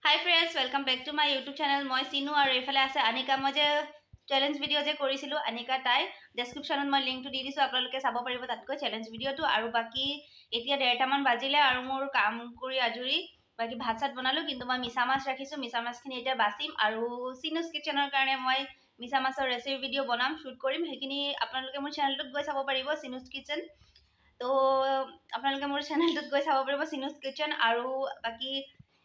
Hi friends, welcome back to my YouTube channel. মই চিনু আৰু এইফালে আছে আনিকা। মই যে চেলেঞ্জ ভিডিঅ' যে কৰিছিলোঁ, আনিকা তাই, ডেছক্ৰিপশ্যনত মই লিংকটো দি দিছোঁ, আপোনালোকে চাব পাৰিব তাত গৈ চেলেঞ্জ ভিডিঅ'টো। আৰু বাকী এতিয়া 1:30মান বাজিলে আৰু মোৰ কাম কৰি আজৰি। বাকী ভাত চাত বনালোঁ, কিন্তু মই মিছা মাছ ৰাখিছোঁ। মিছা মাছখিনি এতিয়া বাচিম আৰু চিনুজ কিটচেনৰ কাৰণে মই মিছা মাছৰ ৰেচিপি ভিডিঅ' বনাম, শ্বুট কৰিম। সেইখিনি আপোনালোকে মোৰ চেনেলটোত গৈ চাব পাৰিব, চিনুজ কিটচেন। তো আপোনালোকে মোৰ চেনেলটোত গৈ চাব পাৰিব, চিনুজ কিটচেন। আৰু বাকী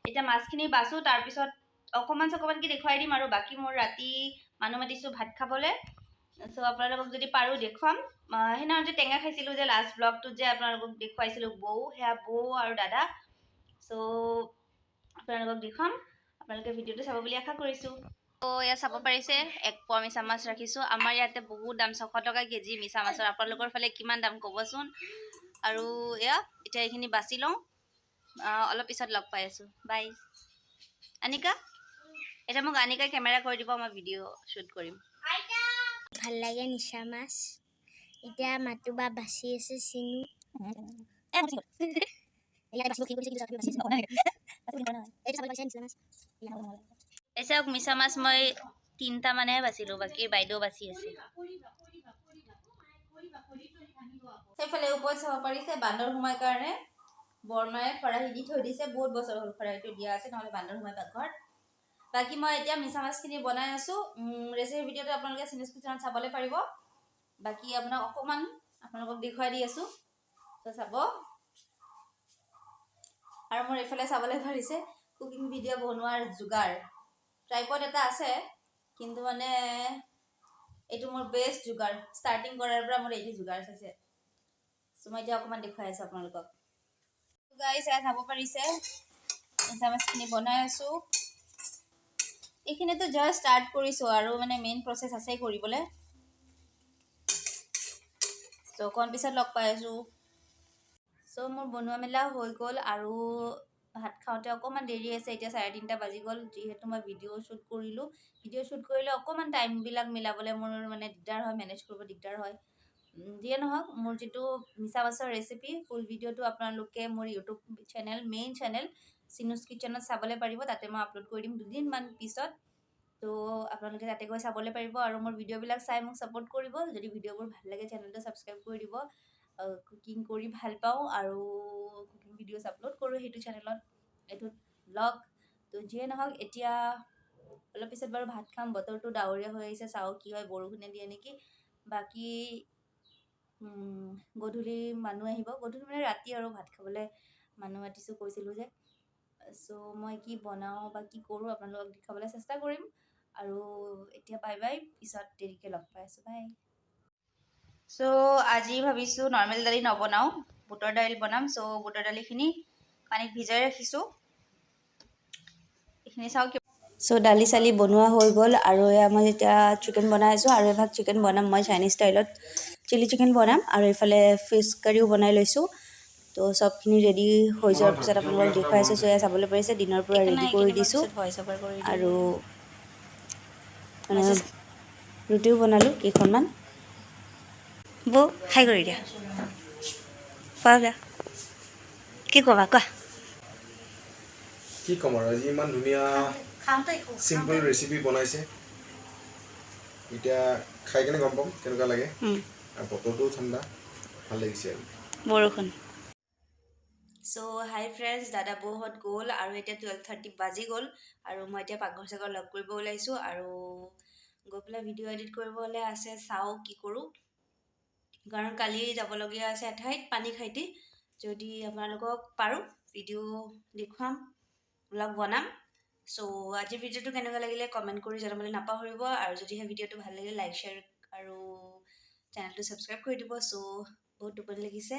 এতিয়া মাছখিনি বাচোঁ, তাৰপিছত অকণমান চকমানকৈ দেখুৱাই দিম। আৰু বাকী মোৰ ৰাতি মানুহ মাতিছোঁ ভাত খাবলৈ। চ' আপোনালোকক যদি পাৰোঁ দেখুৱাম। সেইদিনাখন যে টেঙা খাইছিলোঁ যে, লাষ্ট ব্লগটোত যে আপোনালোকক দেখুৱাইছিলোঁ, বৌ, সেয়া বৌ আৰু দাদা। চ' আপোনালোকক দেখুৱাম, আপোনালোকে ভিডিঅ'টো চাব বুলি আশা কৰিছোঁ। ত' এয়া চাব পাৰিছে, এক পোৱা মিছা মাছ ৰাখিছোঁ। আমাৰ ইয়াতে বহুত দাম, 600 টকা কেজি মিছা মাছৰ। আপোনালোকৰ ফালে কিমান দাম ক'বচোন। আৰু এয়া এতিয়া এইখিনি বাছি লওঁ, অলপ পিছত লগ পাই আছোঁ। বাই আনিকা। এতিয়া মোক আনিকাই কেমেৰা কৰি দিব, মই ভিডিঅ' শ্বুট কৰিম। ভাল লাগে মিছা মাছ। এতিয়া মাতো বা বাচি আছে চিনু। ইয়াতে বাচিব কি কৰিছে, কিন্তু তথাপি বাচি আছে। এইটো চাব পাৰিছে মিছা মাছ। এই চাওক, মিছা মাছ মই তিনিটা মানহে বাচিলোঁ, বাকী বাইদেউ বাচি আছে। সেইফালে ওপৰত চাব পাৰিছে, বান্দৰ সোমাই কাৰণে বৰমায়ে খৰাহী দি থৈ দিছে। বহুত বছৰ হ'ল খৰাহীটো দিয়া আছে, নহ'লে বান্দৰ সোমাই পাকঘৰত। বাকী মই এতিয়া মিছা মাছখিনি বনাই আছোঁ। ৰেচিপি ভিডিঅ'টো আপোনালোকে চিনুজ কিচেনত চাবলৈ পাৰিব। বাকী আপোনাক অকণমান আপোনালোকক দেখুৱাই দি আছোঁ, তো চাব। আৰু মোৰ এইফালে চাবলৈ পাৰিছে, কুকিং ভিডিঅ' বনোৱাৰ যোগাৰ। ট্ৰাইপড এটা আছে, কিন্তু মানে এইটো মোৰ বেষ্ট যোগাৰ। ষ্টাৰ্টিং কৰাৰ পৰা মোৰ এইটো যোগাৰ চাইছে। চ' মই এতিয়া অকণমান দেখুৱাই আছোঁ আপোনালোকক। গাইছ, এয়া চাব পাৰিছে, মিছা মাছখিনি বনাই আছোঁ। এইখিনিতো জাষ্ট ষ্টাৰ্ট কৰিছোঁ আৰু মানে মেইন প্ৰচেছ আছেই কৰিবলৈ। চ' অকণ পিছত লগ পাই আছোঁ। চ' মোৰ বনোৱা মেলা হৈ গ'ল আৰু ভাত খাওঁতে অকণমান দেৰি আছে। এতিয়া 3:30 বাজি গ'ল। যিহেতু মই ভিডিঅ' শ্বুট কৰিলোঁ, ভিডিঅ' শ্বুট কৰিলে অকণমান টাইমবিলাক মিলাবলৈ মোৰ মানে দিগদাৰ হয়, মেনেজ কৰিব দিগদাৰ হয়। যিয়ে নহওক, মোৰ যিটো মিছা মাছৰ ৰেচিপি ফুল ভিডিঅ'টো আপোনালোকে মোৰ ইউটিউব চেনেল, মেইন চেনেল চিনুজ কিটচেনত চাবলৈ পাৰিব। তাতে মই আপলোড কৰি দিম দুদিনমান পিছত। তো আপোনালোকে তাতে গৈ চাবলৈ পাৰিব আৰু মোৰ ভিডিঅ'বিলাক চাই মোক ছাপোৰ্ট কৰিব। যদি ভিডিঅ'বোৰ ভাল লাগে, চেনেলটো ছাবস্ক্ৰাইব কৰি দিব। কুকিং কৰি ভাল পাওঁ আৰু কুকিং ভিডিঅ'ছ আপলোড কৰোঁ সেইটো চেনেলত, এইটোত ব্লগ। তো যিয়ে নহওক, এতিয়া অলপ পিছত বাৰু ভাত খাম। বতৰটো ডাৱৰীয়া হৈ আহিছে, চাওঁ কি হয়, বৰষুণে দিয়ে নেকি। বাকী গধূলি মানুহ আহিব, গধূলি মানে ৰাতি আৰু ভাত খাবলৈ মানুহ মাতিছোঁ কৈছিলোঁ যে। চ' মই কি বনাওঁ বা কি কৰোঁ, আপোনালোকক দেখাবলৈ চেষ্টা কৰিম। আৰু এতিয়া বাই বাই, পিছত দেৰিকৈ লগ পাই আছোঁ, বাই। চ' আজি ভাবিছোঁ নৰ্মেল দালি নবনাওঁ, বুটৰ দাইল বনাম। চ' বুটৰ দালিখিনি পানীত ভিজাই ৰাখিছোঁ। এইখিনি চাওঁ। চ' দালি চালি বনোৱা হৈ গ'ল আৰু এয়া মই এতিয়া চিকেন বনাই আছোঁ। আৰু এভাগ চিকেন বনাম মই চাইনিজ ষ্টাইলত, চিলি চিকেন বনাম আৰু এইফালে ফিছ কাৰীও বনাই লৈছোঁ। তো চবখিনি ৰেডি হৈ যোৱাৰ পিছত আপোনালোকক দেখুৱাই আছোঁ। চ' এয়া চাবলৈ পাৰিছে, দিনৰ পৰা ৰেডি কৰি দিছোঁ আৰু মানে ৰুটিও বনালোঁ কেইখনমান। বৌ, হাই কৰি দিয়া। কোৱা দিয়া, কি ক'বা কোৱা। কি ক'ম আৰু, আজি ইমান ধুনীয়া চিম্পল ৰেচিপি বনাইছে। এতিয়া খাই কেনে গম পাম কেনেকুৱা লাগে। আৰু বতৰটোও ঠাণ্ডা, ভাল লাগিছে আৰু। বৰষুণ। চ' হাই ফ্ৰেণ্ডছ, দাদা বৌহঁত গ'ল আৰু এতিয়া 12:30 বাজি গ'ল আৰু মই এতিয়া পাকঘৰ চাকঘৰ লগ কৰিব ওলাইছোঁ আৰু গৈ পেলাই ভিডিঅ' এডিট কৰিবলৈ আছে। চাওঁ কি কৰোঁ, কাৰণ কালি যাবলগীয়া আছে এঠাইত, পানী খাইতি। যদি আপোনালোকক পাৰোঁ ভিডিঅ' দেখুৱাম, ব্লগ বনাম। চ' আজিৰ ভিডিঅ'টো কেনেকুৱা লাগিলে কমেণ্ট কৰি জনাবলৈ নাপাহৰিব। আৰু যদিহে ভিডিঅ'টো ভাল লাগিলে, লাইক, শ্বেয়াৰ আৰু চেনেলটো ছাবস্ক্ৰাইব কৰি দিব। চ' বহুত টোপনি লাগিছে,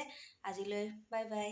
আজিলৈ বাই বাই।